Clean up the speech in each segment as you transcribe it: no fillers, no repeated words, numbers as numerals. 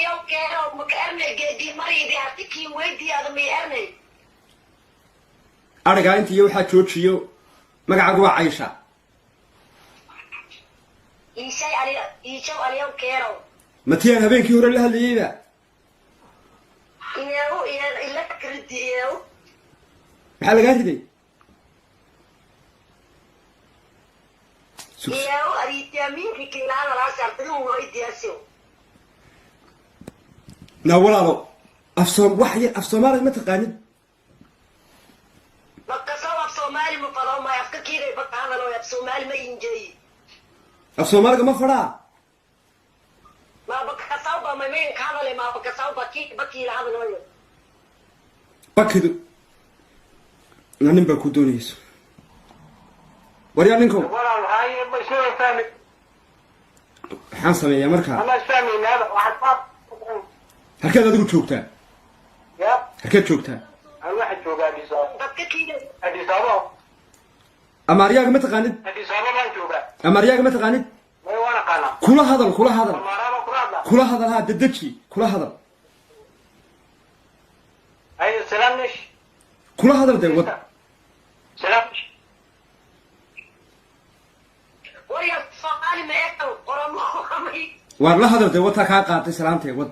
Aliyow keerow maka ernay geedii mariidi hartikii weydiyaada may ernay. Arigaa inta iyo waxaa joojiyo. Magacaagu waa Caysha. Iishay ali iishow aliyow keerow. Ma tii aan habeenkii hore la hadlayeyba? Iyeew iyo ila kridi iyeew. Maxaa lagaa riday? Iyeew ariitiamiinki kiilaadalaasartadin weydiyaasiw. Naa walaalo, af soom wax yar af Soomaaliga ma taqaanid? Makasaw af Soomaali ma fadaw may afka kiigay baka hadaloy af Soomaali ma injeeyi. Af Soomaaliga ma fadhaa? Maabakasawba may mayn ka hadalay maabakasawba kii bakiila hadaloyo. Bakidu na nin baa ku doonayso. Waryaa ninkow. Walaal, haye, ma isla fahmi. Maxaan sameeyaa markaa? Ama isfahmaynaaba waxaad. Halkeed adigu joogtaa? Ya. Halkeed joogtaa? Aan waxaan joogaa Addis Ababa. Dadka kiigay. Addis Ababa. Amaaryaaga ma taqaanid? Addis Ababa baan joogaa. Amaaryaaga ma taqaanid? May, waan aqaanaa. Kula hadal, kula hadal. Amaaraaba kula hadlaa. Kula hadal, haa, dedeji, kula hadal. Haye, salaam nesh. Kula hadal dee, wad. Salaam nesh. Warya Soomaali ma ekan oromo may. Waar la hadal dee, wataa kaa qaatay salaantee, wad.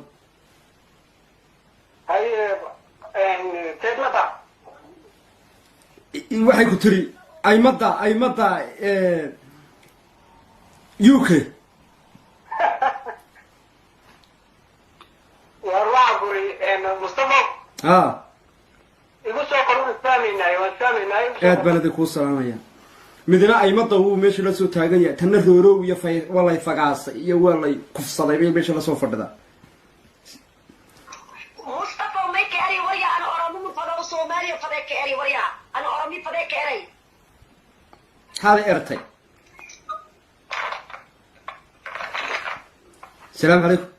Haye, teedmata. Waxay ku tiri aymada aymada UK. Waar waxaan kuri Mustafa. Ha. Igu soo qor, waan isfahmaynaay, waan isfahmaynaay, igu soo Aad qor. baan idin kuu salaamaya. Midna aymada wuu meesha la soo taagan yahay, tanna roorow iyo fay waa lay fagaasay iyo waa lay kufsaday bay meesha lasoo fadhidaa. Mustafa may ka eray warya ana oromo ma fadaw Soomaaliya fadee ka eray warya ana oromi fadee ka eray. Maxaad ertay? Asalaamu calaykum.